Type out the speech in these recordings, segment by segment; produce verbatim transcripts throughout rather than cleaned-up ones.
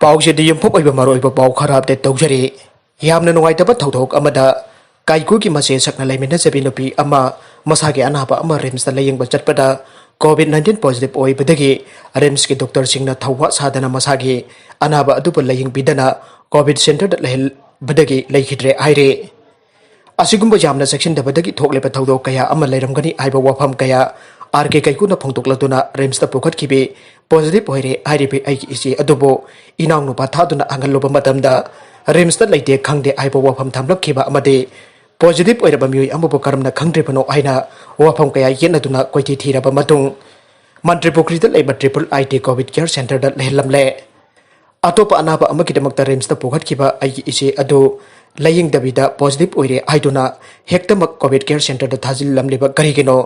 ꯑꯧꯁꯤꯗꯤ ꯌꯨꯝꯐꯝ ꯑꯣꯏꯕ ꯃꯔꯨꯑꯣꯏꯕ ꯄꯥꯎ ꯈꯔ ꯑꯞꯗꯦꯠ ꯇꯧꯖꯔꯤ꯫ ꯌꯥꯝꯅ ꯅꯨꯡꯉꯥꯏꯇꯕ ꯊꯧꯗꯣꯛ ꯑꯃꯗ ꯀꯥꯏꯀꯨꯒꯤ ꯃꯆꯦ ꯁꯛꯅ ꯂꯩꯃꯤꯟꯅꯖꯕꯤ ꯅꯨꯄꯤ ꯑꯃ ꯃꯁꯥꯒꯤ ꯑꯅꯥꯕ ꯑꯃ ꯔꯤꯝꯁꯇ ꯂꯥꯌꯦꯡꯕ ꯆꯠꯄꯗ ꯀꯣꯚꯤꯗ ꯅꯥꯏꯟꯇꯤꯟ ꯄꯣꯖꯤꯇꯤꯚ ꯑꯣꯏꯕꯗꯒꯤ ꯔꯤꯝꯁꯀꯤ ꯗꯣꯛꯇꯔꯁꯤꯡꯅ ꯊꯧꯋꯥ ꯁꯥꯗꯅ ꯃꯁꯥꯒꯤ ꯑꯅꯥꯕ ꯑꯗꯨꯕꯨ ꯂꯥꯌꯦꯡꯕꯤꯗꯅ ꯀꯣꯚꯤꯗ ꯁꯦꯟꯇꯔꯗ ꯂꯩꯍꯟꯕꯗꯒꯤ ꯂꯩꯈꯤꯗ꯭ꯔꯦ ꯍꯥꯏꯔꯤ꯫ ꯑꯁꯤꯒꯨꯝꯕ ꯌꯥꯝꯅ ꯆꯦꯛꯁꯤꯟꯗꯕꯗꯒꯤ ꯊꯣꯛꯂꯤꯕ ꯊꯧꯗꯣꯛ ꯀꯌꯥ ꯑꯃ ꯂꯩꯔꯝꯒꯅꯤ ꯍꯥꯏꯕ ꯋꯥꯐꯝ ꯀꯌꯥ ꯑꯥꯔ ꯀꯦ ꯀꯥꯏꯀꯨꯅ ꯐꯣꯡꯗꯣꯛꯂꯗꯨꯅ ꯔꯤꯝꯁꯇ ꯄꯨꯈꯠꯈꯤꯕꯤ ꯄꯣꯖꯤꯇꯤꯚ ꯑꯣꯏꯔꯦ ꯍꯥꯏꯔꯤꯕꯤ ꯑꯩꯒꯤ ꯏꯆꯦ ꯑꯗꯨꯕꯨ ꯏꯅꯥꯎꯅꯨꯄꯥ ꯊꯥꯗꯨꯅ ꯍꯪꯍꯜꯂꯨꯕ ꯃꯇꯝꯗ ꯔꯤꯝꯁꯇ ꯂꯩꯇꯦ ꯈꯪꯗꯦ ꯍꯥꯏꯕ ꯋꯥꯐꯝ ꯊꯝꯂꯛꯈꯤꯕ ꯑꯃꯗꯤ ꯄꯣꯖꯤꯇꯤꯚ ꯑꯣꯏꯔꯕ ꯃꯤꯑꯣꯏ ꯑꯃꯕꯨ ꯀꯔꯝꯅ ꯈꯪꯗ꯭ꯔꯤꯕꯅꯣ ꯍꯥꯏꯅ ꯋꯥꯐꯝ ꯀꯌꯥ ꯌꯦꯠꯅꯗꯨꯅ ꯀꯣꯏꯊꯤ ꯊꯤꯔꯕ ꯃꯇꯨꯡ ꯃꯟꯇ꯭ꯔꯤ ꯄꯨꯈ꯭ꯔꯤꯗ ꯂꯩꯕ ꯇ꯭ꯔꯤꯄꯜ ꯑꯥꯏ ꯇꯤ ꯀꯣꯚꯤꯗ ꯀꯦꯌꯔ ꯁꯦꯟꯇꯔꯗ ꯂꯩꯍꯜꯂꯝꯂꯦ꯫ ꯑꯇꯣꯞꯄ ꯑꯅꯥꯕ ꯑꯃꯒꯤꯗꯃꯛꯇ ꯔꯤꯝꯁꯇ ꯄꯨꯈꯠꯈꯤꯕ ꯑꯩꯒꯤ ꯏꯆꯦ ꯑꯗꯨ ꯂꯥꯌꯦꯡꯗꯕꯤꯗ ꯄꯣꯖꯤꯇꯤꯚ ꯑꯣꯏꯔꯦ ꯍꯥꯏꯗꯨꯅ ꯍꯦꯛꯇꯃꯛ ꯀꯣꯚꯤꯗ ꯀꯦꯌꯔ ꯁꯦꯟꯇꯔꯗ ꯊꯥꯖꯤꯜꯂꯝꯂꯤꯕ ꯀꯔꯤꯒꯤꯅꯣ?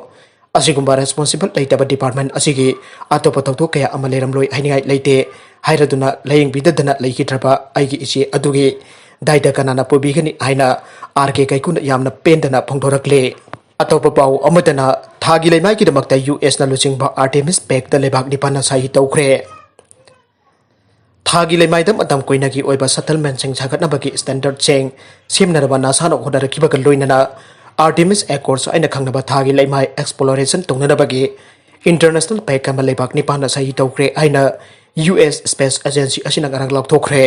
ꯑꯁꯤꯒꯨꯝꯕ ꯔꯦꯁꯄꯣꯟꯁꯤꯕꯜ ꯂꯩꯇꯕ ꯗꯤꯄꯥꯔꯠꯃꯦꯟ ꯑꯁꯤꯒꯤ ꯑꯇꯣꯞꯄ ꯊꯧꯗꯣꯛ ꯀꯌꯥ ꯑꯃ ꯂꯩꯔꯝꯂꯣꯏ ꯍꯥꯏꯅꯤꯡꯉꯥꯏ ꯂꯩꯇꯦ ꯍꯥꯏꯔꯗꯨꯅ ꯂꯥꯌꯦꯡꯕꯤꯗꯗꯅ ꯂꯩꯈꯤꯗ꯭ꯔꯕ ꯑꯩꯒꯤ ꯏꯆꯦ ꯑꯗꯨꯒꯤ ꯗꯥꯏꯗ ꯀꯅꯥꯅ ꯄꯨꯕꯤꯒꯅꯤ ꯍꯥꯏꯅ ꯑꯥꯔ ꯀꯦ ꯀꯥꯏꯀꯨꯅ ꯌꯥꯝꯅ ꯄꯦꯟꯗꯅ ꯐꯣꯡꯗꯣꯔꯛꯂꯦ꯫ ꯑꯇꯣꯞꯄ ꯄꯥꯎ ꯑꯃꯗꯅ ꯊꯥꯒꯤ ꯂꯩꯃꯥꯏꯒꯤꯗꯃꯛꯇ ꯌꯨ ꯑꯦꯁꯅ ꯂꯨꯆꯤꯡꯕ ꯑꯥꯔꯇꯦꯃꯤꯁ ꯄꯦꯛꯇ ꯂꯩꯕꯥꯛ ꯅꯤꯄꯥꯟꯅ ꯁꯍꯤ ꯇꯧꯈ꯭ꯔꯦ꯫ ꯊꯥꯒꯤ ꯂꯩꯃꯥꯏꯗ ꯃꯇꯝ ꯀꯨꯏꯅꯒꯤ ꯑꯣꯏꯕ ꯁꯦꯇꯜꯃꯦꯟꯁꯤꯡ ꯁꯥꯒꯠꯅꯕꯒꯤ ꯁ꯭ꯇꯦꯟꯗꯔꯗꯁꯤꯡ ꯁꯦꯝꯅꯅꯕ ꯅꯥꯁꯥꯅ ꯍꯣꯠꯅꯔꯛꯈꯤꯕꯒ ꯂꯣꯏꯅꯅ ꯑꯥꯔꯇꯦꯃꯤꯁ ꯑꯦꯀꯣꯔꯗꯁ ꯍꯥꯏꯅ ꯈꯪꯅꯕ ꯊꯥꯒꯤ ꯂꯩꯃꯥꯏ ꯑꯦꯛꯁꯄ꯭ꯂꯣꯔꯦꯁꯟ ꯇꯧꯅꯅꯕꯒꯤ ꯏꯟꯇꯔꯅꯦꯁꯅꯦꯜ ꯄꯦꯛ ꯑꯃ ꯂꯩꯕꯥꯛ ꯅꯤꯄꯥꯟꯅ ꯁꯍꯤ ꯇꯧꯈ꯭ꯔꯦ ꯍꯥꯏꯅ ꯌꯨ ꯑꯦꯁ ꯁ꯭ꯄꯦꯁ ꯑꯦꯖꯦꯟꯁꯤ ꯑꯁꯤꯅ ꯉꯔꯥꯡ ꯂꯥꯎꯊꯣꯛꯈ꯭ꯔꯦ꯫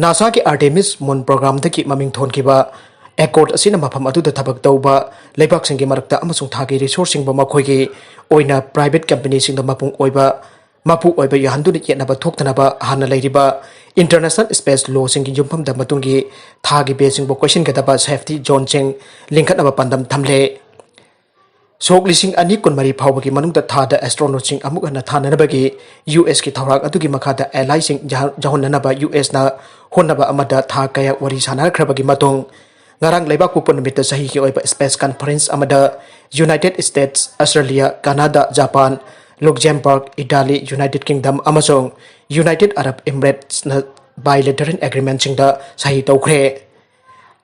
ꯅꯥꯁꯥꯒꯤ ꯑꯥꯔꯇꯦꯃꯤꯁ ꯃꯨꯟ ꯄ꯭ꯔꯣꯒ꯭ꯔꯥꯝꯗꯒꯤ ꯃꯃꯤꯡ ꯊꯣꯟꯈꯤꯕ ꯑꯦꯀꯣꯔꯗ ꯑꯁꯤꯅ ꯃꯐꯝ ꯑꯗꯨꯗ ꯊꯕꯛ ꯇꯧꯕ ꯂꯩꯕꯥꯛꯁꯤꯡꯒꯤ ꯃꯔꯛꯇ ꯑꯃꯁꯨꯡ ꯊꯥꯒꯤ ꯔꯤꯁꯣꯔꯁꯁꯤꯡꯕꯨ ꯃꯈꯣꯏꯒꯤ ꯑꯣꯏꯅ ꯄ꯭ꯔꯥꯏꯚꯦꯠ ꯀꯝꯄꯅꯤꯁꯤꯡꯗ ꯃꯄꯨꯡ ꯑꯣꯏꯕ ꯃꯄꯨ ꯑꯣꯏꯕ ꯌꯥꯍꯟꯗꯨꯅ ꯌꯦꯠꯅꯕ ꯊꯣꯛꯇꯅꯕ ꯍꯥꯟꯅ ꯂꯩꯔꯤꯕ ꯏꯟꯇꯔꯅꯦꯁꯅꯦꯜ ꯁ꯭ꯄꯦꯁ ꯂꯣꯁꯤꯡꯒꯤ ꯌꯨꯝꯐꯝꯗ ꯃꯇꯨꯡꯒꯤ ꯊꯥꯒꯤ ꯕꯦꯁꯤꯡꯕꯨ ꯀꯣꯏꯁꯤꯟꯒꯗꯕ ꯁꯦꯐꯇꯤ ꯖꯣꯟꯁꯤꯡ ꯂꯤꯡꯈꯠꯅꯕ ꯄꯥꯟꯗꯝ ꯊꯝꯂꯦ꯫ ꯁꯣꯛ ꯂꯤꯁꯤꯡ ꯑꯅꯤ ꯀꯨꯟꯃꯔꯤ ꯐꯥꯎꯕꯒꯤ ꯃꯅꯨꯡꯗ ꯊꯥꯗ ꯑꯦꯁꯇ꯭ꯔꯣꯅꯣꯠꯁꯤꯡ ꯑꯃꯨꯛ ꯍꯟꯅ ꯊꯥꯅꯅꯕꯒꯤ ꯌꯨ ꯑꯦꯁꯀꯤ ꯊꯧꯔꯥꯡ ꯑꯗꯨꯒꯤ ꯃꯈꯥꯗ ꯑꯦꯂꯥꯏꯁꯤꯡ ꯌꯥꯍ-, ꯌꯥꯎꯍꯟꯅꯅꯕ ꯌꯨ ꯑꯦꯁꯅ ꯍꯣꯠꯅꯕ ꯑꯃꯗ ꯊꯥ ꯀꯌꯥ ꯋꯥꯔꯤ ꯁꯥꯅꯈ꯭ꯔꯕꯒꯤ ꯃꯇꯨꯡ, ꯉꯔꯥꯡ ꯂꯩꯕꯥꯛꯄꯣꯛꯄ ꯅꯨꯃꯤꯠꯇ ꯆꯍꯤꯒꯤ ꯑꯣꯏꯕ ꯁ꯭ꯄꯦꯁ ꯀꯟꯐꯔꯦꯟꯁ ꯑꯃꯗ ꯌꯨꯅꯥꯏꯇꯦꯗ ꯁ꯭ꯇꯦꯠꯁ, ꯑꯁꯇ꯭ꯔꯦꯂꯤꯌꯥ, ꯀꯅꯥꯗꯥ, Japan, Luxembourg, Italy, United kingdom ꯑꯃꯁꯨꯡ ꯌꯨꯅꯥꯏꯇꯦꯗ ꯑꯔꯕ ꯏꯃꯤꯔꯦꯠꯁꯅ ꯕꯥꯏꯂꯦꯇꯔꯦꯜ ꯑꯦꯒ꯭ꯔꯤꯃꯦꯟꯠꯁꯤꯡꯗ ꯁꯍꯤ ꯇꯧꯈ꯭ꯔꯦ꯫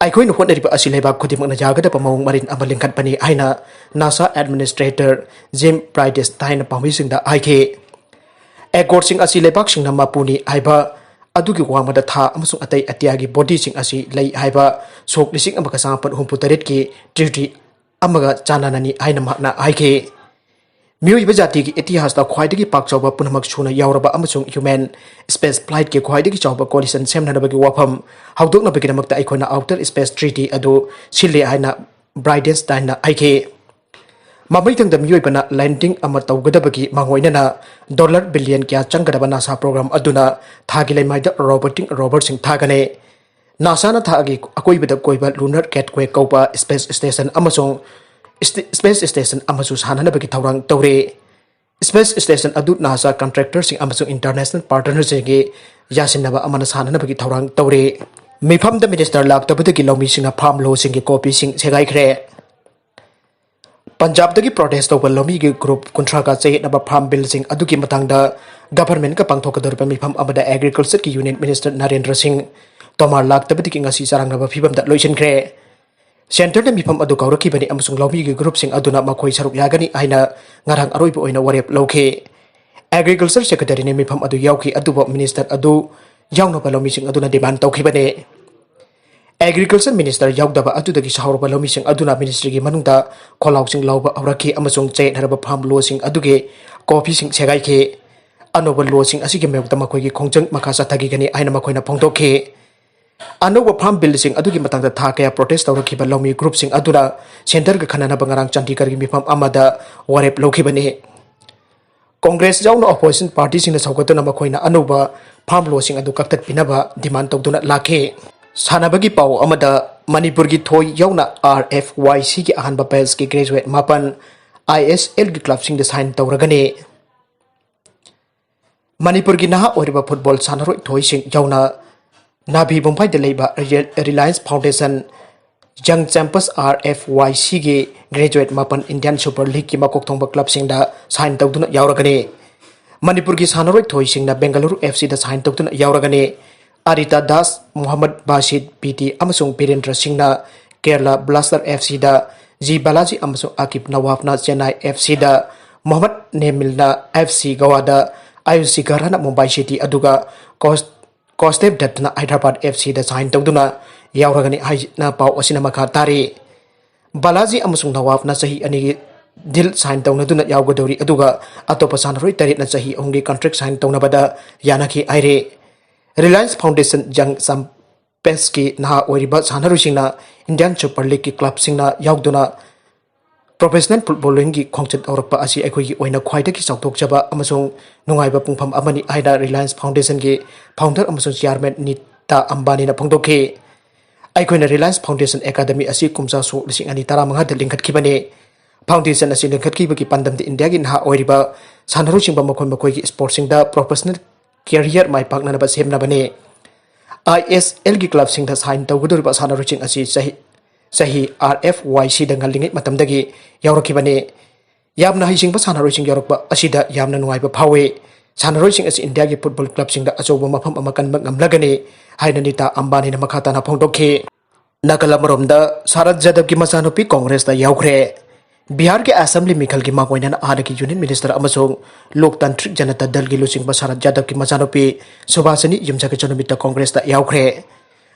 ꯑꯩꯈꯣꯏꯅ ꯍꯣꯠꯅꯔꯤꯕ ꯑꯁꯤ ꯂꯩꯕꯥꯛ ꯈꯨꯗꯤꯡꯃꯛꯅ ꯌꯥꯒꯗꯕ ꯃꯑꯣꯡ ꯃꯔꯤꯟ ꯑꯃ ꯂꯤꯡꯈꯠꯄꯅꯤ ꯍꯥꯏꯅ ꯅꯥꯁꯥ ꯑꯦꯗꯃꯤꯅꯤꯁꯇ꯭ꯔꯦꯇꯔ ꯖꯤꯝ ꯕ꯭ꯔꯥꯏꯗꯦꯁꯇꯥꯏꯟꯅ ꯄꯥꯎꯃꯤꯁꯤꯡꯗ ꯍꯥꯏꯈꯤ꯫ ꯑꯦꯀꯣꯔꯗꯁꯤꯡ ꯑꯁꯤ ꯂꯩꯕꯥꯛꯁꯤꯡꯅ ꯃꯄꯨꯅꯤ ꯍꯥꯏꯕ ꯑꯗꯨꯒꯤ ꯋꯥꯡꯃꯗ ꯊꯥ ꯑꯃꯁꯨꯡ ꯑꯇꯩ ꯑꯇꯤꯌꯥꯒꯤ ꯕꯣꯗꯤꯁꯤꯡ ꯑꯁꯤ ꯂꯩ ꯍꯥꯏꯕ ꯁꯣꯛ ꯂꯤꯁꯤꯡ ꯑꯃꯒ ꯆꯃꯥꯄꯟ ꯍꯨꯝꯐꯨ ꯇꯔꯦꯠꯀꯤ ꯇ꯭ꯔꯤꯇꯤ ꯑꯃꯒ ꯆꯥꯟꯅꯅꯅꯤ ꯍꯥꯏꯅ ꯃꯍꯥꯛꯅ ꯍꯥꯏꯈꯤ꯫ ꯃꯤꯑꯣꯏꯕ ꯖꯥꯇꯤꯒꯤ ꯏꯇꯤꯍꯥꯁꯇ ꯈ꯭ꯋꯥꯏꯗꯒꯤ ꯄꯥꯛ ꯆꯥꯎꯕ ꯄꯨꯝꯅꯃꯛ ꯁꯨꯅ ꯌꯥꯎꯔꯕ ꯑꯃꯁꯨꯡ ꯍ꯭ꯌꯨꯃꯦꯟ ꯁ꯭ꯄꯦꯁ ꯐ꯭ꯂꯥꯏꯠꯀꯤ ꯈ꯭ꯋꯥꯏꯗꯒꯤ ꯆꯥꯎꯕ ꯀꯣꯂꯤꯁꯟ ꯁꯦꯝꯅꯅꯕꯒꯤ ꯋꯥꯐꯝ ꯍꯧꯗꯣꯛꯅꯕꯒꯤꯗꯃꯛꯇ ꯑꯩꯈꯣꯏꯅ ꯑꯥꯎꯇꯔ ꯁ꯭ꯄꯦꯁ ꯇ꯭ꯔꯤꯇꯤ ꯑꯗꯨ ꯁꯤꯜꯂꯤ ꯍꯥꯏꯅ ꯕ꯭ꯔꯥꯏꯗꯦꯟꯁꯇꯥꯏꯟꯅ ꯍꯥꯏꯈꯤ꯫ ꯃꯃꯩꯊꯪꯗ ꯃꯤꯑꯣꯏꯕꯅ ꯂꯦꯟꯗꯤꯡ ꯑꯃ ꯇꯧꯒꯗꯕꯒꯤ ꯃꯥꯡꯑꯣꯏꯅꯅ ꯗꯣꯂꯔ ꯕꯤꯂꯤꯌꯟ ꯀꯌꯥ ꯆꯪꯒꯗꯕ ꯅꯥꯁꯥ ꯄ꯭ꯔꯣꯒ꯭ꯔꯥꯝ ꯑꯗꯨꯅ ꯊꯥꯒꯤ ꯂꯩꯃꯥꯏꯗ ꯔꯣꯕꯣꯇꯤꯛ ꯔꯣꯚꯔꯁꯤꯡ ꯊꯥꯒꯅꯤ꯫ ꯅꯥꯁꯥꯅ ꯊꯥꯒꯤ ꯑꯀꯣꯏꯕꯗ ꯀꯣꯏꯕ ꯂꯨꯅꯔ ꯒꯦꯠꯋꯦ ꯀꯧꯕ ꯁ꯭ꯄꯦꯁ ꯁ꯭ꯇꯦꯁꯟ ꯑꯃꯁꯨꯡ ꯁ꯭ꯇꯦ-, ꯁ꯭ꯄꯦꯁ ꯁ꯭ꯇꯦꯁꯟ ꯑꯃꯁꯨ ꯁꯥꯟꯅꯅꯕꯒꯤ ꯊꯧꯔꯥꯡ ꯇꯧꯔꯤ꯫ ꯁ꯭ꯄꯦꯁ ꯁ꯭ꯇꯦꯁꯟ ꯑꯗꯨ ꯅꯥꯁꯥ ꯀꯟꯇ꯭ꯔꯦꯛꯇꯔꯁꯤꯡ ꯑꯃꯁꯨꯡ ꯏꯟꯇꯔꯅꯦꯁꯅꯦꯜ ꯄꯥꯔꯇꯅꯔꯁꯤꯡꯒꯤ ꯌꯥꯁꯤꯟꯅꯕ ꯑꯃꯅ ꯁꯥꯟꯅꯅꯕꯒꯤ ꯊꯧꯔꯥꯡ ꯇꯧꯔꯤ꯫ ꯃꯤꯐꯝꯗ ꯃꯤꯅꯤꯁꯇꯔ ꯂꯥꯛꯇꯕꯗꯒꯤ ꯂꯧꯃꯤꯁꯤꯡꯅ ꯐꯥꯔꯝ ꯂꯣꯁꯤꯡꯒꯤ ꯀꯣꯄꯤꯁꯤꯡ ꯁꯦꯒꯥꯏꯈ꯭ꯔꯦ꯫ ꯄꯟꯖꯥꯕꯇꯒꯤ ꯄ꯭ꯔꯣꯇꯦꯁ ꯇꯧꯕ ꯂꯧꯃꯤꯒꯤ ꯒ꯭ꯔꯨꯞ ꯀꯨꯟꯊ꯭ꯔꯥꯒ ꯆꯌꯦꯠꯅꯕ ꯐꯥꯔꯝ ꯕꯤꯜꯁꯤꯡ ꯑꯗꯨꯒꯤ ꯃꯇꯥꯡꯗ ꯒꯚꯔꯟꯃꯦꯟꯠꯀ ꯄꯥꯡꯊꯣꯛꯀꯗꯧꯔꯤꯕ ꯃꯤꯐꯝ ꯑꯃꯗ ꯑꯦꯒ꯭ꯔꯤꯀꯜꯆꯔꯒꯤ ꯌꯨꯅꯤꯌꯟ ꯃꯤꯅꯤꯁꯇꯔ ꯅꯔꯦꯟꯗ꯭ꯔ ꯁꯤꯡ ꯇꯣꯃꯥꯔ ꯂꯥꯛꯇꯕꯗꯒꯤ ꯉꯁꯤ ꯆꯔꯥꯡꯅꯕ ꯐꯤꯕꯝꯗ ꯂꯣꯏꯁꯤꯟꯈ꯭ꯔꯦ꯫ ꯁꯦꯟꯇꯔꯅ ꯃꯤꯐꯝ ꯑꯗꯨ ꯀꯧꯔꯛꯈꯤꯕꯅꯤ ꯑꯃꯁꯨꯡ ꯂꯧꯃꯤꯒꯤ ꯒ꯭ꯔꯨꯞꯁꯤꯡ ꯑꯗꯨꯅ ꯃꯈꯣꯏ ꯁꯔꯨꯛ ꯌꯥꯒꯅꯤ ꯍꯥꯏꯅ ꯉꯔꯥꯡ ꯑꯔꯣꯏꯕ ꯑꯣꯏꯅ ꯋꯥꯔꯦꯞ ꯂꯧꯈꯤ꯫ ꯑꯦꯒ꯭ꯔꯤꯀꯜꯆꯔ ꯁꯦꯀ꯭ꯔꯦꯇꯔꯤꯅ ꯃꯤꯐꯝ ꯑꯗꯨ ꯌꯥꯎꯈꯤ, ꯑꯗꯨꯕꯨ ꯃꯤꯅꯤꯁꯇꯔ ꯑꯗꯨ ꯌꯥꯎꯅꯕ ꯂꯧꯃꯤꯁꯤꯡ ꯑꯗꯨꯅ ꯗꯤꯃꯥꯟ ꯇꯧꯈꯤꯕꯅꯤ꯫ ꯑꯦꯒ꯭ꯔꯤꯀꯜꯆꯔ ꯃꯤꯅꯤꯁꯇꯔ ꯌꯥꯎꯗꯕ ꯑꯗꯨꯗꯒꯤ ꯁꯥꯎꯔꯕ ꯂꯧꯃꯤꯁꯤꯡ ꯑꯗꯨꯅ ꯃꯤꯅꯤꯁꯇ꯭ꯔꯤꯒꯤ ꯃꯅꯨꯡꯗ ꯈꯣꯜꯂꯥꯎꯁꯤꯡ ꯂꯥꯎꯕ ꯍꯧꯔꯛꯈꯤ ꯑꯃꯁꯨꯡ ꯆꯌꯦꯠꯅꯔꯕ ꯐꯥꯔꯝ ꯂꯣꯁꯤꯡ ꯑꯗꯨꯒꯤ ꯀꯣꯐꯤꯁꯤꯡ ꯁꯦꯒꯥꯏꯈꯤ꯫ ꯑꯅꯧꯕ ꯂꯣꯁꯤꯡ ꯑꯁꯤꯒꯤ ꯃꯥꯌꯣꯛꯇ ꯃꯈꯣꯏꯒꯤ ꯈꯣꯡꯖꯪ ꯃꯈꯥ ꯆꯠꯊꯈꯤꯒꯅꯤ ꯍꯥꯏꯅ ꯃꯈꯣꯏꯅ ꯐꯣꯡꯗꯣꯛꯈꯤ꯫ ꯑꯅꯧꯕ ꯐꯥꯔꯝ ꯕꯤꯜꯁꯤꯡ ꯑꯗꯨꯒꯤ ꯃꯇꯥꯡꯗ ꯊꯥ ꯀꯌꯥ ꯄ꯭ꯔꯣꯇꯦꯁ ꯇꯧꯔꯛꯈꯤꯕ ꯂꯧꯃꯤ ꯒ꯭ꯔꯨꯞꯁꯤꯡ ꯑꯗꯨꯅ ꯁꯦꯟꯇꯔꯒ ꯈꯟꯅꯅꯕ ꯉꯔꯥꯡ ꯆꯥꯟꯗꯤꯒꯔꯒꯤ ꯃꯤꯐꯝ ꯑꯃꯗ ꯋꯥꯔꯦꯞ ꯂꯧꯈꯤꯕꯅꯤ꯫ ꯀꯣꯡꯒ꯭ꯔꯦꯁ ꯌꯥꯎꯅ ꯑꯣꯄꯣꯖꯤꯁꯟ ꯄꯥꯔꯇꯤꯁꯤꯡꯅ ꯁꯧꯒꯠꯇꯨꯅ ꯃꯈꯣꯏꯅ ꯑꯅꯧꯕ ꯐꯥꯔꯝ ꯂꯣꯁꯤꯡ ꯑꯗꯨ ꯀꯛꯊꯠꯄꯤꯅꯕ ꯗꯤꯃꯥꯟ ꯇꯧꯗꯨꯅ ꯂꯥꯛꯈꯤ꯫ ꯁꯥꯟꯅꯕꯒꯤ ꯄꯥꯎ ꯑꯃꯗ, ꯃꯅꯤꯄꯨꯔꯒꯤ ꯊꯣꯏ ꯌꯥꯎꯅ ꯑꯥꯔ ꯑꯦꯐ ꯋꯥꯏ ꯁꯤꯒꯤ ꯑꯍꯥꯟꯕ ꯕꯦꯆꯀꯤ ꯒ꯭ꯔꯦꯖꯨꯋꯦꯠ ꯃꯥꯄꯟ ꯑꯥꯏ ꯑꯦꯁ ꯑꯦꯜꯒꯤ ꯀ꯭ꯂꯕꯁꯤꯡꯗ ꯁꯥꯏꯟ ꯇꯧꯔꯒꯅꯤ꯫ ꯃꯅꯤꯄꯨꯔꯒꯤ ꯅꯍꯥ ꯑꯣꯏꯔꯤꯕ ꯐꯨꯠꯕꯣꯜ ꯁꯥꯟꯅꯔꯣꯏ ꯊꯣꯏꯁꯤꯡ ꯌꯥꯎꯅ ꯅꯥꯚꯤ ꯃꯨꯝꯕꯥꯏꯗ ꯂꯩꯕ ꯔꯤꯂꯥꯌꯟꯁ ꯐꯥꯎꯟꯗꯦꯁꯟ ꯌꯪ ꯆꯦꯝꯄꯁ ꯑꯥꯔ ꯑꯦꯐ ꯋꯥꯏ ꯁꯤꯒꯤ ꯒ꯭ꯔꯦꯖꯨꯋꯦꯠ ꯃꯥꯄꯟ ꯏꯟꯗꯤꯌꯥꯟ ꯁꯨꯄꯔ ꯂꯤꯒꯀꯤ ꯃꯀꯣꯛ ꯊꯣꯡꯕ ꯀ꯭ꯂꯕꯁꯤꯡꯗ ꯁꯥꯏꯟ ꯇꯧꯗꯨꯅ ꯌꯥꯎꯔꯒꯅꯤ꯫ ꯃꯅꯤꯄꯨꯔꯒꯤ ꯁꯥꯟꯅꯔꯣꯏ ꯊꯣꯏꯁꯤꯡꯅ ꯕꯦꯡꯒꯂꯨꯔꯨ ꯑꯦꯐ ꯁꯤꯗ ꯁꯥꯏꯟ ꯇꯧꯗꯨꯅ ꯌꯥꯎꯔꯒꯅꯤ꯫ ꯑꯔꯤꯇꯥ ꯗꯥꯁ, ꯃꯣꯍꯝꯃꯗ ꯕꯥꯁꯤꯗ ꯕꯤ ꯇꯤ ꯑꯃꯁꯨꯡ ꯕꯤꯔꯦꯟꯗ꯭ꯔ ꯁꯤꯡꯅ ꯀꯦꯔꯂꯥ ꯕ꯭ꯂꯥꯁꯇꯔ ꯑꯦꯐ ꯁꯤꯗ, ꯖꯤ ꯕꯥꯂꯥꯖꯤ ꯑꯃꯁꯨꯡ ꯑꯀꯤꯕ ꯅꯋꯥꯐꯅ ꯆꯦꯟꯅꯥꯏ ꯑꯦꯐ ꯁꯤꯗ, Mohammad ꯅꯦꯃꯤꯜꯅ F C ꯒꯣꯋꯥꯗ, ꯑꯌꯨꯁ ꯁꯤꯒꯔꯅ Mumbai city ꯑꯗꯨꯒ ꯀꯣꯁ-, ꯀꯣꯁꯇꯦꯞ ꯗꯠꯇꯅ ꯍꯥꯏꯗ꯭ꯔꯕꯥꯗ ꯑꯦꯐ ꯁꯤꯗ ꯁꯥꯏꯟ ꯇꯧꯗꯨꯅ ꯌꯥꯎꯔꯒꯅꯤ ꯍꯥꯏꯅ ꯄꯥꯎ ꯑꯁꯤꯅ ꯃꯈꯥ ꯇꯥꯔꯤ꯫ ꯕꯥꯂꯥꯖꯤ ꯑꯃꯁꯨꯡ ꯅꯋꯥꯐꯅ ꯆꯍꯤ ꯑꯅꯤꯒꯤ ꯗꯤꯜ ꯁꯥꯏꯟ ꯇꯧꯅꯗꯨꯅ ꯌꯥꯎꯒꯗꯧꯔꯤ, ꯑꯗꯨꯒ ꯑꯇꯣꯞꯄ ꯁꯥꯟꯅꯔꯣꯏ ꯇꯔꯦꯠꯅ ꯆꯍꯤ ꯑꯍꯨꯝꯒꯤ ꯀꯟꯇ꯭ꯔꯦꯛ ꯁꯥꯏꯟ ꯇꯧꯅꯕꯗ ꯌꯥꯅꯈꯤ ꯍꯥꯏꯔꯦ꯫ ꯔꯤꯂꯥꯌꯟꯁ ꯐꯥꯎꯟꯗꯦꯁꯟ ꯌꯪ ꯆꯝꯄꯦꯁꯀꯤ ꯅꯍꯥ ꯑꯣꯏꯔꯤꯕ ꯁꯥꯟꯅꯔꯣꯏꯁꯤꯡꯅ ꯏꯟꯗꯤꯌꯥꯟ ꯁꯨꯄꯔ ꯂꯤꯒꯀꯤ ꯀ꯭ꯂꯕꯁꯤꯡꯅ ꯌꯥꯎꯗꯨꯅ ꯄ꯭ꯔꯣꯐꯦꯁꯅꯦꯜ ꯐꯨꯠꯕꯣꯂꯤꯡꯒꯤ ꯈꯣꯡꯆꯠ ꯍꯧꯔꯛꯄ ꯑꯁꯤ ꯑꯩꯈꯣꯏꯒꯤ ꯑꯣꯏꯅ ꯈ꯭ꯋꯥꯏꯗꯒꯤ ꯆꯥꯎꯊꯣꯛꯆꯕ ꯑꯃꯁꯨꯡ ꯅꯨꯡꯉꯥꯏꯕ ꯄꯨꯡꯐꯝ ꯑꯃꯅꯤ ꯍꯥꯏꯅ ꯔꯤꯂꯥꯌꯟꯁ ꯐꯥꯎꯟꯗꯦꯁꯟꯒꯤ ꯐꯥꯎꯟꯗꯔ ꯑꯃꯁꯨꯡ ꯆꯤꯌꯥꯔꯃꯦꯟ ꯅꯤꯇꯥ ꯑꯝꯕꯥꯅꯤꯅ ꯐꯣꯡꯗꯣꯛꯈꯤ꯫ ꯑꯩꯈꯣꯏꯅ ꯔꯤꯂꯥꯌꯟꯁ ꯐꯥꯎꯟꯗꯦꯁꯟ ꯑꯦꯀꯥꯗꯃꯤ ꯑꯁꯤ ꯀꯨꯝꯖꯥ ꯁꯣꯛ ꯂꯤꯁꯤꯡ ꯑꯅꯤ ꯇꯔꯥꯃꯉꯥꯗ ꯂꯤꯡꯈꯠꯈꯤꯕꯅꯤ꯫ ꯐꯥꯎꯟꯗꯦꯁꯟ ꯑꯁꯤ ꯂꯤꯡꯈꯠꯈꯤꯕꯒꯤ ꯄꯥꯟꯗꯝꯗꯤ ꯏꯟꯗꯤꯌꯥꯒꯤ ꯅꯍꯥ ꯑꯣꯏꯔꯤꯕ ꯁꯥꯟꯅꯔꯣꯏꯁꯤꯡꯕꯨ ꯃꯈꯣꯏ ꯃꯈꯣꯏꯒꯤ ꯁ꯭ꯄꯣꯔꯠꯁꯤꯡꯗ ꯄ꯭ꯔꯣꯐꯦꯁꯅꯦꯜ ꯀꯦꯔꯤꯌꯔ ꯃꯥꯏ ꯄꯥꯛꯅꯅꯕ ꯁꯦꯝꯅꯕꯅꯤ꯫ ꯑꯥꯏ ꯑꯦꯁ ꯑꯦꯜꯒꯤ ꯀ꯭ꯂꯕꯁꯤꯡꯗ ꯁꯥꯏꯟ ꯇꯧꯒꯗꯧꯔꯤꯕ ꯁꯥꯟꯅꯔꯣꯏꯁꯤꯡ ꯑꯁꯤ ꯆꯍꯤ, ꯆꯍꯤ ꯑꯥꯔ ꯑꯦꯐ ꯋꯥꯏ ꯁꯤꯗ ꯉꯜꯂꯤꯉꯩ ꯃꯇꯝꯗꯒꯤ ꯌꯥꯎꯔꯛꯈꯤꯕꯅꯤ꯫ ꯌꯥꯝꯅ ꯍꯩꯁꯤꯡꯕ ꯁꯥꯟꯅꯔꯣꯏꯁꯤꯡ ꯌꯥꯎꯔꯛꯄ ꯑꯁꯤꯗ ꯌꯥꯝꯅ ꯅꯨꯡꯉꯥꯏꯕ ꯐꯥꯎꯏ꯫ ꯁꯥꯟꯅꯔꯣꯏꯁꯤꯡ ꯑꯁꯤ ꯏꯟꯗꯤꯌꯥꯒꯤ ꯐꯨꯠꯕꯣꯜ ꯀ꯭ꯂꯕꯁꯤꯡꯗ ꯑꯆꯧꯕ ꯃꯐꯝ ꯑꯃ ꯀꯟꯕ ꯉꯝꯂꯒꯅꯤ ꯍꯥꯏꯅ ꯅꯤꯇꯥ ꯑꯝꯕꯥꯅꯤꯅ ꯃꯈꯥ ꯇꯥꯅ ꯐꯣꯡꯗꯣꯛꯈꯤ꯫ ꯅꯥꯀꯜ ꯑꯃꯔꯣꯝꯗ, ꯁꯥꯔꯗ ꯖꯥꯗꯕꯀꯤ ꯃꯆꯥꯅꯨꯄꯤ ꯀꯣꯡꯒ꯭ꯔꯦꯁꯇ ꯌꯥꯎꯈ꯭ꯔꯦ꯫ ꯕꯤꯍꯥꯔꯒꯤ ꯑꯦꯁꯦꯝꯕ꯭ꯂꯤ ꯃꯤꯈꯜꯒꯤ ꯃꯥꯡꯑꯣꯏꯅꯅ ꯍꯥꯟꯅꯒꯤ ꯌꯨꯅꯤꯌꯟ ꯃꯤꯅꯤꯁꯇꯔ ꯑꯃꯁꯨꯡ ꯂꯣꯛꯇꯥꯟꯇ꯭ꯔꯤꯛ ꯖꯅꯇꯥ ꯗꯜꯒꯤ ꯂꯨꯆꯤꯡꯕ ꯁꯥꯔꯗ ꯖꯥꯗꯕꯀꯤ ꯃꯆꯥꯅꯨꯄꯤ ꯁꯨꯚꯥꯁꯤꯅꯤ ꯌꯨꯝꯁꯀꯩꯁ ꯅꯨꯃꯤꯠꯇ ꯀꯣꯡꯒ꯭ꯔꯦꯁꯇ ꯌꯥꯎꯈ꯭ꯔꯦ꯫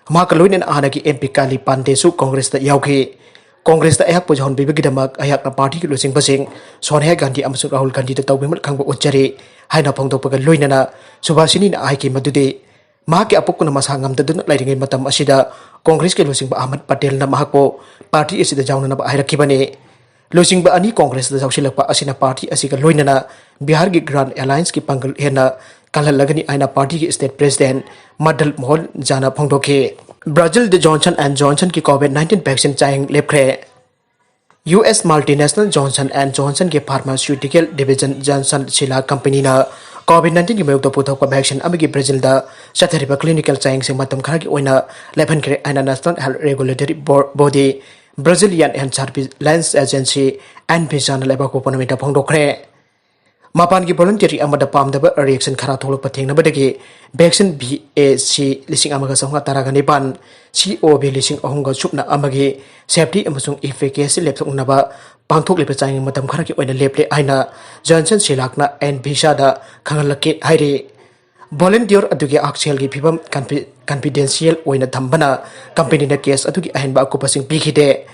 ꯃꯍꯥꯛꯀ ꯂꯣꯏꯅꯅ ꯍꯥꯟꯅꯒꯤ ꯑꯦꯝ ꯄꯤ ꯀꯥꯂꯤ ꯄꯥꯟꯗꯦꯁꯨ ꯀꯣꯡꯒ꯭ꯔꯦꯁꯇ ꯌꯥꯎꯈꯤ꯫ "ꯀꯣꯡꯒ꯭ꯔꯦꯁꯇ ꯑꯩꯍꯥꯛꯄꯨ ꯌꯥꯎꯍꯟꯕꯤꯕꯒꯤꯗꯃꯛ ꯑꯩꯍꯥꯛꯅ ꯄꯥꯔꯇꯤꯒꯤ ꯂꯨꯆꯤꯡꯕꯁꯤꯡ ꯁꯣꯅꯤꯌꯥ ꯒꯥꯟꯙꯤ ꯑꯃꯁꯨꯡ ꯔꯥꯍꯨꯜ ꯒꯥꯟꯙꯤꯗ ꯇꯧꯕꯤꯃꯜ ꯈꯪꯕ ꯎꯠꯆꯔꯤ" ꯍꯥꯏꯅ ꯐꯣꯡꯗꯣꯛꯄꯒ ꯂꯣꯏꯅꯅ ꯁꯨꯚꯥꯁꯤꯅꯤꯅ ꯍꯥꯏꯈꯤ ꯃꯗꯨꯗꯤ ꯃꯍꯥꯛꯀꯤ ꯑꯄꯣꯛꯄꯅ ꯃꯁꯥ ꯉꯝꯗꯗꯨꯅ ꯂꯩꯔꯤꯉꯩ ꯃꯇꯝ ꯑꯁꯤꯗ ꯀꯣꯡꯒ꯭ꯔꯦꯁꯀꯤ ꯂꯨꯆꯤꯡꯕ ꯑꯍꯃꯗ ꯄꯇꯦꯜꯅ ꯃꯍꯥꯛꯄꯨ ꯄꯥꯔꯇꯤ ꯑꯁꯤꯗ ꯌꯥꯎꯅꯅꯕ ꯍꯥꯏꯔꯛꯈꯤꯕꯅꯤ꯫ ꯂꯨꯆꯤꯡꯕ ꯑꯅꯤ ꯀꯣꯡꯒ꯭ꯔꯦꯁꯇ ꯌꯥꯎꯁꯤꯜꯂꯛꯄ ꯑꯁꯤꯅ ꯄꯥꯔꯇꯤ ꯑꯁꯤꯒ ꯂꯣꯏꯅꯅ ꯕꯤꯍꯥꯔꯒꯤ ꯒ꯭ꯔꯥꯟ ꯑꯦꯂꯥꯌꯟꯁꯀꯤ ꯄꯥꯡꯒꯜ ꯍꯦꯟꯅ ꯀꯜꯍꯜꯂꯒꯅꯤ ꯍꯥꯏꯅ ꯄꯥꯔꯇꯤꯒꯤ ꯁ꯭ꯇꯦꯠ ꯄ꯭ꯔꯦꯁꯤꯗꯦꯟꯠ ꯃꯗꯜ ꯃꯣꯍꯟ ꯖꯥꯅ ꯐꯣꯡꯗꯣꯛꯈꯤ꯫ ꯕ꯭ꯔꯥꯖꯤꯜꯗ ꯖꯣꯟꯁꯟ ꯑꯦꯟ ꯖꯣꯟꯁꯟꯒꯤ ꯀꯣꯚꯤꯗ ꯅꯥꯏꯟꯇꯤꯟ ꯚꯦꯛꯁꯤꯟ ꯆꯥꯌꯦꯡ ꯂꯦꯞꯈ꯭ꯔꯦ꯫ U S multinational Johnson and ꯖꯣꯟꯁꯟꯒꯤ ꯐꯥꯔꯃꯥꯁ꯭ꯌꯨꯇꯤꯀꯦꯜ ꯗꯤꯚꯤꯖꯟ ꯖꯥꯟꯁꯟ ꯁꯤꯂꯥ ꯀꯝꯄꯅꯤꯅ ꯀꯣꯚꯤꯗ ꯅꯥꯏꯟꯇꯤꯟꯒꯤ ꯃꯥꯌꯣꯛꯇ ꯄꯨꯊꯣꯛꯄ ꯚꯦꯛꯁꯤꯟ ꯑꯃꯒꯤ ꯕ꯭ꯔꯥꯖꯤꯜꯗ ꯆꯠꯊꯔꯤꯕ ꯀ꯭ꯂꯤꯅꯤꯀꯦꯜ ꯆꯥꯌꯦꯡꯁꯤꯡ ꯃꯇꯝ ꯈꯔꯒꯤ ꯑꯣꯏꯅ ꯂꯦꯞꯍꯟꯈ꯭ꯔꯦ ꯍꯥꯏꯅ ꯅꯦꯁꯅꯦꯜ ꯍꯦꯜꯊ ꯔꯦꯒꯨꯂꯦꯇꯔꯤ ꯕꯣ-, body, Brazilian health surveillance agency, ꯑꯦꯟ ꯚꯤꯖꯥꯅ ꯂꯩꯕꯥꯛꯄꯣꯛꯄ ꯅꯨꯃꯤꯠꯇ ꯐꯣꯡꯗꯣꯛꯈ꯭ꯔꯦ꯫ ꯃꯄꯥꯟꯒꯤ ꯚꯣꯂꯨꯟꯇꯤꯌꯔ ꯑꯃꯗ ꯄꯥꯝꯗꯕ ꯔꯤꯌꯦꯛꯁꯟ ꯈꯔ ꯊꯣꯛꯂꯛꯄ ꯊꯦꯡꯅꯕꯗꯒꯤ ꯚꯦꯛꯁꯤꯟ ꯚꯤ ꯑꯦ ꯁꯤ ꯂꯤꯁꯤꯡ ꯑꯃꯒ ꯆꯥꯝꯃꯉꯥ ꯇꯔꯥꯒ ꯅꯤꯄꯥꯟ, ꯁꯤ ꯑꯣ ꯚꯤ ꯂꯤꯁꯤꯡ ꯑꯍꯨꯝꯒ ꯁꯨꯞꯅ ꯑꯃꯒꯤ ꯁꯦꯐꯇꯤ ꯑꯃꯁꯨꯡ ꯏꯐꯤꯀꯦꯁꯤ ꯂꯦꯞꯊꯣꯛꯅꯕ ꯄꯥꯡꯊꯣꯛꯂꯤꯕ ꯆꯥꯡꯌꯦꯡ ꯃꯇꯝ ꯈꯔꯒꯤ ꯑꯣꯏꯅ ꯂꯦꯞꯂꯦ ꯍꯥꯏꯅ ꯖꯣꯟꯁꯟ ꯁꯤꯂꯥꯛꯅ ꯑꯦꯟ ꯚꯤꯁꯥꯗ ꯈꯪꯍꯜꯂꯛꯈꯤ ꯍꯥꯏꯔꯤ꯫ ꯚꯣꯂꯨꯟꯇꯤꯌꯔ ꯑꯗꯨꯒꯤ ꯍꯛꯁꯦꯜꯒꯤ ꯐꯤꯕꯝ ꯀꯟꯐꯤ-, ꯀꯟꯐꯤꯗꯦꯟꯁꯤꯌꯦꯜ ꯑꯣꯏꯅ ꯊꯝꯕꯅ ꯀꯝꯄꯦꯅꯤꯅ ꯀꯦꯁ ꯑꯗꯨꯒꯤ ꯑꯍꯦꯟꯕ ꯑꯀꯨꯞꯄꯁꯤꯡ ꯄꯤꯈꯤꯗꯦ꯫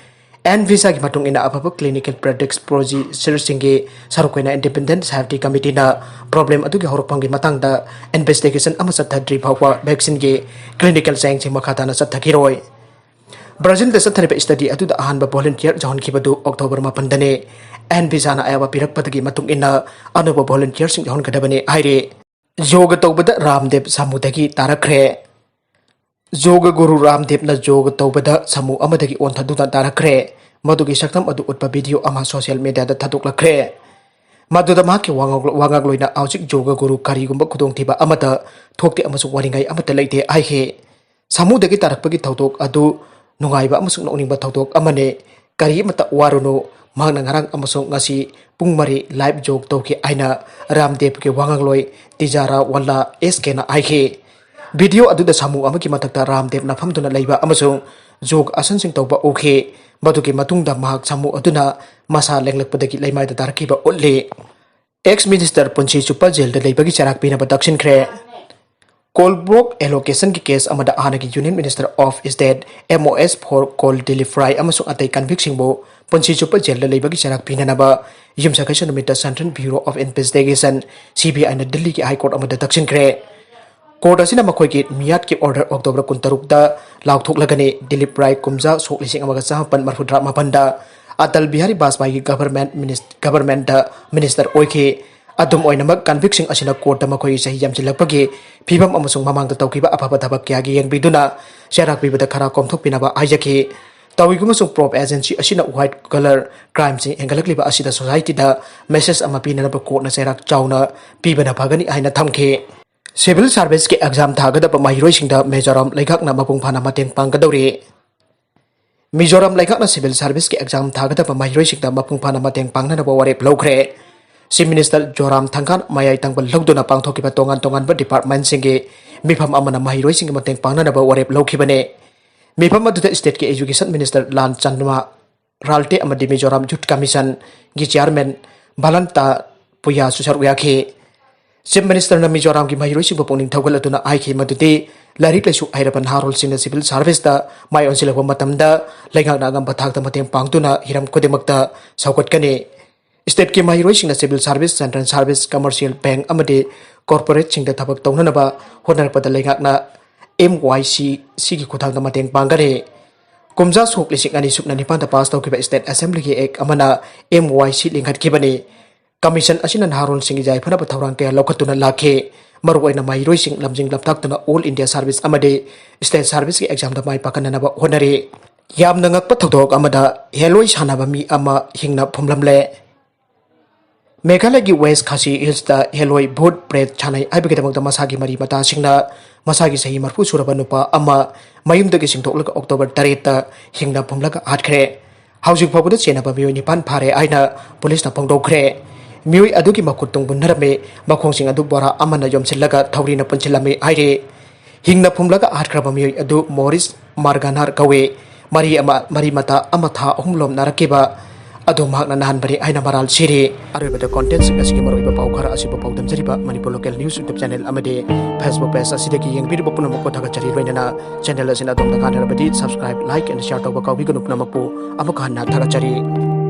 ꯑꯦꯟ ꯚꯤꯁꯥꯒꯤ ꯃꯇꯨꯡ ꯏꯟꯅ ꯑꯐꯕ ꯀ꯭ꯂꯤꯅꯤꯀꯦꯜ ꯄ꯭ꯔꯦꯛꯇꯤꯁ ꯄ꯭ꯔꯣꯁꯤꯖꯔꯁꯤꯡꯒꯤ ꯁꯔꯨꯛ ꯑꯣꯏꯅ ꯏꯟꯗꯤꯄꯦꯟꯗꯦꯟꯠ ꯁꯦꯐꯇꯤ ꯀꯃꯤꯇꯤꯅ ꯄ꯭ꯔꯣꯕ꯭ꯂꯦꯝ ꯑꯗꯨꯒꯤ ꯍꯧꯔꯛꯐꯝꯒꯤ ꯃꯇꯥꯡꯗ ꯏꯟꯚꯦꯁꯇꯤꯒꯦꯁꯟ ꯑꯃ ꯆꯠꯊꯗ꯭ꯔꯤ ꯐꯥꯎꯕ ꯚꯦꯛꯁꯤꯟꯒꯤ ꯀ꯭ꯂꯤꯅꯤꯀꯦꯜ ꯆꯥꯡꯌꯦꯡꯁꯤꯡ ꯃꯈꯥ ꯇꯥꯅ ꯆꯠꯊꯈꯤꯔꯣꯏ꯫ ꯕ꯭ꯔꯥꯖꯤꯜꯗ ꯆꯠꯊꯔꯤꯕ ꯁ꯭ꯇꯗꯤ ꯑꯗꯨꯗ ꯑꯍꯥꯟꯕ ꯚꯣꯂꯨꯟꯇꯤꯌꯔ ꯌꯥꯎꯍꯟꯈꯤꯕꯗꯨ ꯑꯣꯛꯇꯣꯕꯔ ꯃꯥꯄꯟꯗꯅꯤ꯫ ꯑꯦꯟ ꯚꯤꯁꯥꯅ ꯑꯌꯥꯕ ꯄꯤꯔꯛꯄꯗꯒꯤ ꯃꯇꯨꯡ ꯏꯟꯅ ꯑꯅꯧꯕ ꯚꯣꯂꯨꯟꯇꯤꯌꯔꯁꯤꯡ ꯌꯥꯎꯍꯟꯒꯗꯕꯅꯤ ꯍꯥꯏꯔꯤ꯫ ꯌꯣꯒ ꯇꯧꯕꯗ ꯔꯥꯝꯗꯦꯕ ꯁꯥꯃꯨꯗꯒꯤ ꯇꯥꯔꯛꯈ꯭ꯔꯦ꯫ ꯌꯣꯒ ꯒꯨꯔꯨ ꯔꯥꯝꯗꯦꯕꯅ ꯌꯣꯒ ꯇꯧꯕꯗ ꯁꯥꯃꯨ ꯑꯃꯗꯒꯤ ꯑꯣꯟꯊꯗꯨꯅ ꯇꯥꯔꯛꯈ꯭ꯔꯦ꯫ ꯃꯗꯨꯒꯤ ꯁꯛꯇꯝ ꯑꯗꯨ ꯎꯠꯄ ꯚꯤꯗꯤꯑꯣ ꯑꯃ ꯁꯣꯁꯤꯌꯦꯜ ꯃꯤꯗꯤꯌꯥꯗ ꯊꯥꯗꯣꯛꯂꯛꯈ꯭ꯔꯦ꯫ ꯃꯗꯨꯗ ꯃꯍꯥꯛꯀꯤ ꯋꯥꯉꯥꯡ-, ꯋꯥꯉꯥꯡꯂꯣꯏꯅ ꯍꯧꯖꯤꯛ ꯌꯣꯒ ꯒꯨꯔꯨ ꯀꯔꯤꯒꯨꯝꯕ ꯈꯨꯗꯣꯡꯊꯤꯕ ꯑꯃꯠꯇ ꯊꯣꯛꯇꯦ ꯑꯃꯁꯨꯡ ꯋꯥꯅꯤꯡꯉꯥꯏ ꯑꯃꯠꯇ ꯂꯩꯇꯦ ꯍꯥꯏꯈꯤ꯫ ꯁꯥꯃꯨꯗꯒꯤ ꯇꯥꯔꯛꯄꯒꯤ ꯊꯧꯗꯣꯛ ꯑꯗꯨ ꯅꯨꯡꯉꯥꯏꯕ ꯑꯃꯁꯨꯡ ꯅꯣꯛꯅꯤꯡꯕ ꯊꯧꯗꯣꯛ ꯑꯃꯅꯤ꯫ ꯀꯔꯤꯃꯠꯇ ꯋꯥꯔꯨꯅꯨ꯫ ꯃꯍꯥꯛꯅ ꯉꯔꯥꯡ ꯑꯃꯁꯨꯡ ꯉꯁꯤ ꯄꯨꯡ ꯃꯔꯤ ꯂꯥꯏꯚ ꯖꯣꯒ ꯇꯧꯈꯤ ꯍꯥꯏꯅ ꯔꯥꯝꯗꯦꯕꯀꯤ ꯋꯥꯉꯥꯡꯂꯣꯏ ꯇꯤꯖꯥꯔꯥ ꯋꯥꯂꯥ ꯑꯦꯁ ꯀꯦꯅ ꯍꯥꯏꯈꯤ꯫ ꯚꯤꯗꯤꯑꯣ ꯑꯗꯨꯗ ꯁꯥꯃꯨ ꯑꯃꯒꯤ ꯃꯊꯛꯇ ꯔꯥꯝꯗꯦꯕꯅ ꯐꯝꯗꯨꯅ ꯂꯩꯕ ꯑꯃꯁꯨꯡ ꯖꯣꯒ ꯑꯥꯁꯟꯁꯤꯡ ꯇꯧꯕ ꯎꯈꯤ꯫ ꯃꯗꯨꯒꯤ ꯃꯇꯨꯡꯗ ꯃꯍꯥꯛ ꯁꯥꯃꯨ ꯑꯗꯨꯅ ꯃꯁꯥ ꯂꯦꯡꯂꯛꯄꯗꯒꯤ ꯂꯩꯃꯥꯏꯗ ꯇꯥꯔꯛꯈꯤꯕ ꯎꯠꯂꯤ꯫ ꯑꯦꯛꯁ ꯃꯤꯅꯤꯁꯇꯔ ꯄꯨꯟꯁꯤ ꯆꯨꯞꯄ ꯖꯦꯜꯗ ꯂꯩꯕꯒꯤ ꯆꯩꯔꯥꯛ ꯄꯤꯅꯕ ꯇꯛꯁꯤꯟꯈ꯭ꯔꯦ꯫ ꯀꯣꯜ ꯕ꯭ꯂꯣꯛ ꯑꯦꯂꯣꯀꯦꯁꯟꯒꯤ ꯀꯦꯁ ꯑꯃꯗ ꯍꯥꯟꯅꯒꯤ union minister of state, M O S four call Dilip ꯔꯥꯏ ꯑꯃꯁꯨꯡ ꯑꯇꯩ ꯀꯟꯚꯤꯛꯁꯤꯡꯕꯨ ꯄꯨꯟꯁꯤ ꯆꯨꯞꯄ ꯖꯦꯜꯗ ꯂꯩꯕꯒꯤ ꯆꯩꯔꯥꯛ ꯄꯤꯅꯅꯕ ꯌꯨꯝꯁꯀꯩꯁ ꯅꯨꯃꯤꯠꯇ central bureau of investigation, C B ꯑꯥꯏꯅ ꯗꯤꯜꯂꯤꯒꯤ ꯍꯥꯏ ꯀꯣꯔꯠ ꯑꯃꯗ ꯇꯛꯁꯤꯟꯈ꯭ꯔꯦ꯫ ꯀꯣꯔꯠ ꯑꯁꯤꯅ ꯃꯈꯣꯏꯒꯤ ꯃꯤꯌꯥꯠꯀꯤ ꯑꯣꯔꯗꯔ ꯑꯣꯛꯇꯣꯕꯔ ꯀꯨꯟꯇꯔꯨꯛꯇ ꯂꯥꯎꯊꯣꯛꯂꯒꯅꯤ꯫ ꯗꯤꯂꯤꯞ ꯔꯥꯏ ꯀꯨꯝꯖꯥ ꯁꯣꯛ ꯂꯤꯁꯤꯡ ꯑꯃꯒ ꯆꯥꯃꯥꯄꯟ ꯃꯔꯤꯐꯨꯇꯔꯥ ꯃꯥꯄꯟꯗ ꯑꯇꯜ ꯕꯤꯍꯥꯔꯤ ꯕꯥꯖꯄꯥꯏꯒꯤ ꯒꯚꯔꯟꯃꯦꯟꯠ ꯃꯤꯅꯤꯁ-, ꯒꯚꯔꯟꯃꯦꯟꯠꯇ ꯃꯤꯅꯤꯁꯇꯔ ꯑꯣꯏꯈꯤ꯫ ꯑꯗꯨꯝ ꯑꯣꯏꯅꯃꯛ, ꯀꯟꯚꯤꯛꯁꯤꯡ ꯑꯁꯤꯅ ꯀꯣꯔꯠꯇ ꯃꯈꯣꯏꯒꯤ ꯆꯍꯤ ꯌꯥꯝꯁꯤꯜꯂꯛꯄꯒꯤ ꯐꯤꯕꯝ ꯑꯃꯁꯨꯡ ꯃꯃꯥꯡꯗ ꯇꯧꯈꯤꯕ ꯑꯐꯕ ꯊꯕꯛ ꯀꯌꯥꯒꯤ ꯌꯦꯡꯕꯤꯗꯨꯅ ꯆꯩꯔꯥꯛ ꯄꯤꯕꯗ ꯈꯔ ꯀꯣꯝꯊꯣꯛꯄꯤꯅꯕ ꯍꯥꯏꯖꯈꯤ꯫ ꯇꯧꯏꯒꯨꯝꯕꯁꯨꯡ ꯄ꯭ꯔꯣꯞ ꯑꯦꯖꯦꯟꯁꯤ ꯑꯁꯤꯅ ꯋꯥꯏꯠ ꯀꯂꯔ ꯀ꯭ꯔꯥꯏꯝꯁꯤꯡ ꯍꯦꯟꯒꯠꯂꯛꯂꯤꯕ ꯑꯁꯤꯗ ꯁꯣꯁꯥꯏꯇꯤꯗ ꯃꯦꯁꯦꯖ ꯑꯃ ꯄꯤꯅꯅꯕ ꯀꯣꯔꯠꯅ ꯆꯩꯔꯥꯛ ꯆꯥꯎꯅ ꯄꯤꯕꯅ ꯐꯒꯅꯤ ꯍꯥꯏꯅ ꯊꯝꯈꯤ꯫ ꯁꯤꯚꯤꯜ ꯁꯥꯔꯚꯤꯁꯀꯤ ꯑꯦꯛꯖꯥꯝ ꯊꯥꯒꯗꯕ ꯃꯍꯩꯔꯣꯏꯁꯤꯡꯗ ꯃꯤꯖꯣꯔꯥꯝ ꯂꯩꯉꯥꯛꯅ ꯃꯄꯨꯡ ꯐꯥꯅ ꯃꯇꯦꯡ ꯄꯥꯡꯒꯗꯧꯔꯤ꯫ ꯃꯤꯖꯣꯔꯥꯝ ꯂꯩꯉꯥꯛꯅ ꯁꯤꯚꯤꯜ ꯁꯥꯔꯚꯤꯁꯀꯤ ꯑꯦꯛꯖꯥꯝ ꯊꯥꯒꯗꯕ ꯃꯍꯩꯔꯣꯏꯁꯤꯡꯗ ꯃꯄꯨꯡ ꯐꯥꯅ ꯃꯇꯦꯡ ꯄꯥꯡꯅꯅꯕ ꯋꯥꯔꯦꯞ ꯂꯧꯈ꯭ꯔꯦ꯫ ꯆꯤꯐ ꯃꯤꯅꯤꯁꯇꯔ ꯖꯣꯔꯥꯝ ꯊꯪꯒꯥꯟ ꯃꯌꯥꯏ ꯇꯪꯕ ꯂꯧꯗꯨꯅ ꯄꯥꯡꯊꯣꯛꯈꯤꯕ ꯇꯣꯉꯥꯟ ꯇꯣꯉꯥꯟꯕ ꯗꯤꯄꯥꯔꯠꯃꯦꯟꯠꯁꯤꯡꯒꯤ ꯃꯤꯐꯝ ꯑꯃꯅ ꯃꯍꯩꯔꯣꯏꯁꯤꯡꯒꯤ ꯃꯇꯦꯡ ꯄꯥꯡꯅꯅꯕ ꯋꯥꯔꯦꯞ ꯂꯧꯈꯤꯕꯅꯤ꯫ ꯃꯤꯐꯝ ꯑꯗꯨꯗ ꯁ꯭ꯇꯦꯠꯀꯤ ꯑꯦꯖꯨꯀꯦꯁꯟ ꯃꯤꯅꯤꯁꯇꯔ ꯂꯥꯟ ꯆꯟꯃꯥ, ꯔꯥꯜꯇꯦ ꯑꯃꯗꯤ ꯃꯤꯖꯣꯔꯥꯝ ꯌꯨꯠ ꯀꯃꯤꯁꯟꯒꯤ ꯆꯤꯌꯥꯔꯃꯦꯟ ꯚꯥꯂꯟꯇꯥ ꯄꯨꯌꯥꯁꯨ ꯁꯔꯨꯛ ꯌꯥꯈꯤ꯫ ꯆꯤꯐ ꯃꯤꯅꯤꯁꯇꯔꯅ ꯃꯤꯖꯣꯔꯥꯝꯒꯤ ꯃꯍꯩꯔꯣꯏꯁꯤꯡꯕꯨ ꯄꯨꯛꯅꯤꯡ ꯊꯧꯒꯠꯂꯗꯨꯅ ꯍꯥꯏꯈꯤ ꯃꯗꯨꯗꯤ ꯂꯥꯏꯔꯤꯛ ꯂꯥꯏꯁꯨ ꯍꯩꯔꯕ ꯅꯍꯥꯔꯣꯜꯁꯤꯡꯅ ꯁꯤꯚꯤꯜ ꯁꯥꯔꯚꯤꯁꯇ ꯃꯥꯏ ꯑꯣꯟꯁꯤꯜꯂꯛꯄ ꯃꯇꯝꯗ ꯂꯩꯉꯥꯛꯅ ꯑꯉꯝꯕ ꯊꯥꯛꯇ ꯃꯇꯦꯡ ꯄꯥꯡꯗꯨꯅ ꯍꯤꯔꯝ ꯈꯨꯗꯤꯡꯃꯛꯇ ꯁꯧꯒꯠꯀꯅꯤ꯫ ꯁ꯭ꯇꯦꯠꯀꯤ ꯃꯍꯩꯔꯣꯏꯁꯤꯡꯅ civil service, central service, commercial bank ꯑꯃꯗꯤ ꯀꯣꯔꯄꯣꯔꯦꯠꯁꯤꯡꯗ ꯊꯕꯛ ꯇꯧꯅꯅꯕ ꯍꯣꯠꯅꯔꯛꯄꯗ ꯂꯩꯉꯥꯛꯅ ꯑꯦꯝ ꯋꯥꯏ ꯁꯤ ꯁꯤꯒꯤ ꯈꯨꯠꯊꯥꯡꯗ ꯃꯇꯦꯡ ꯄꯥꯡꯒꯅꯤ꯫ ꯀꯨꯝꯖꯥ ꯁꯣꯛ ꯂꯤꯁꯤꯡ ꯑꯅꯤ ꯁꯨꯞꯅ ꯅꯤꯄꯥꯟꯗ ꯄꯥꯁ ꯇꯧꯈꯤꯕ ꯁ꯭ꯇꯦꯠ ꯑꯦꯁꯦꯝꯕ꯭ꯂꯤꯒꯤ ꯑꯦꯛ ꯑꯃꯅ ꯑꯦꯝ ꯋꯥꯏ ꯁꯤ ꯂꯤꯡꯈꯠꯈꯤꯕꯅꯤ꯫ ꯀꯃꯤꯁꯟ ꯑꯁꯤꯅ ꯅꯍꯥꯔꯣꯜꯁꯤꯡꯒꯤ ꯌꯥꯏꯐꯅꯕ ꯊꯧꯔꯥꯡ ꯀꯌꯥ ꯂꯧꯈꯠꯇꯨꯅ ꯂꯥꯛꯈꯤ꯫ ꯃꯔꯨꯑꯣꯏꯅ ꯃꯍꯩꯔꯣꯏꯁꯤꯡ ꯂꯝꯖꯤꯡ ꯂꯝꯇꯥꯛꯇꯨꯅ ꯑꯣꯜ ꯏꯟꯗꯤꯌꯥ ꯁꯥꯔꯚꯤꯁ ꯑꯃꯗꯤ ꯁ꯭ꯇꯦꯠ ꯁꯥꯔꯚꯤꯁꯀꯤ ꯑꯦꯛꯖꯥꯝꯗ ꯃꯥꯏ ꯄꯥꯛꯍꯟꯅꯅꯕ ꯍꯣꯠꯅꯔꯤ꯫ ꯌꯥꯝꯅ ꯉꯛꯄ ꯊꯧꯗꯣꯛ ꯑꯃꯗ ꯍꯦꯂꯣꯏ ꯁꯥꯟꯅꯕ ꯃꯤ ꯑꯃ ꯍꯤꯡꯅ ꯐꯨꯝꯂꯝꯂꯦ꯫ ꯃꯦꯘꯥꯂꯌꯒꯤ ꯋꯦꯁ ꯈꯥꯁꯤ ꯍꯤꯜꯁꯇ ꯍꯦꯂꯣꯏ ꯚꯨꯠ ꯄ꯭ꯔꯦꯠ ꯁꯥꯟꯅꯩ ꯍꯥꯏꯕꯒꯤꯗꯃꯛꯇ ꯃꯁꯥꯒꯤ ꯃꯔꯤ ꯃꯇꯥꯁꯤꯡꯅ ꯃꯁꯥꯒꯤ ꯆꯍꯤ ꯃꯔꯤꯐꯨ ꯁꯨꯔꯕ ꯅꯨꯄꯥ ꯑꯃ ꯃꯌꯨꯝꯗꯒꯤ ꯆꯤꯡꯊꯣꯛꯂꯒ ꯑꯣꯛꯇꯣꯕꯔ ꯇꯔꯦꯠꯇ ꯍꯤꯡꯅ ꯐꯨꯝꯂꯒ ꯍꯥꯠꯈ꯭ꯔꯦ꯫ ꯍꯧꯖꯤꯛ ꯐꯥꯎꯕꯗ ꯆꯦꯟꯅꯕ ꯃꯤꯑꯣꯏ ꯅꯤꯄꯥꯟ ꯐꯥꯔꯦ ꯍꯥꯏꯅ ꯄꯨꯂꯤꯁꯅ ꯐꯣꯡꯗꯣꯛꯈ꯭ꯔꯦ꯫ ꯃꯤꯑꯣꯏ ꯑꯗꯨꯒꯤ ꯃꯈꯨꯠ ꯇꯨꯡ ꯃꯨꯟꯅꯔꯝꯃꯤ, ꯃꯈꯣꯡꯁꯤꯡ ꯑꯗꯨ ꯕꯣꯔꯥ ꯑꯃꯅ ꯌꯣꯝꯁꯤꯜꯂꯒ ꯊꯧꯔꯤꯅ ꯄꯨꯟꯁꯤꯜꯂꯝꯃꯤ ꯍꯥꯏꯔꯤ꯫ ꯍꯤꯡꯅ ꯐꯨꯝꯂꯒ ꯍꯥꯠꯈ꯭ꯔꯕ ꯃꯤꯑꯣꯏ ꯑꯗꯨ ꯃꯣꯔꯤꯁ ꯃꯥꯔꯒꯥꯅꯥꯔ ꯀꯧꯏ꯫ ꯃꯔꯤ ꯑꯃ, ꯃꯔꯤ ꯃꯇꯥ ꯑꯃ ꯊꯥ ꯑꯍꯨꯝ ꯂꯣꯝꯅꯔꯛꯈꯤꯕ ꯑꯗꯨ ꯃꯍꯥꯛꯅ ꯅꯥꯍꯟꯕꯅꯤ ꯍꯥꯏꯅ ꯃꯔꯥꯜ ꯁꯤꯔꯤ꯫ ꯑꯔꯣꯏꯕꯗ ꯀꯣꯟꯇꯦꯟꯠꯁꯤꯡ ꯑꯁꯤꯒꯤ ꯃꯔꯨꯑꯣꯏꯕ ꯄꯥꯎ ꯈꯔ ꯑꯁꯤꯕꯨ ꯄꯥꯎꯗꯝꯖꯔꯤꯕ Manipur local news YouTube channel ꯑꯃꯗꯤ ꯐꯦꯁꯕꯨꯛ ꯄꯦꯖ ꯑꯁꯤꯗꯒꯤ ꯌꯦꯡꯕꯤꯔꯤꯕ ꯄꯨꯝꯅꯃꯛꯄꯨ ꯊꯥꯒꯠꯆꯔꯤ꯫ ꯂꯣꯏꯅꯅ ꯆꯦꯅꯦꯜ ꯑꯁꯤꯅ ꯑꯗꯣꯝꯗ ꯀꯥꯟꯅꯔꯕꯗꯤ ꯁꯕꯁꯀ꯭ꯔꯥꯏꯕ, ꯂꯥꯏꯛ ꯑꯦꯟ ꯁꯤꯌꯥꯔ ꯇꯧꯕ ꯀꯥꯎꯕꯤꯒꯅꯨ꯫ ꯄꯨꯝꯅꯃꯛꯄꯨ ꯑꯃꯨꯛꯀ ꯍꯟꯅ ꯊꯥꯒꯠꯆꯔꯤ꯫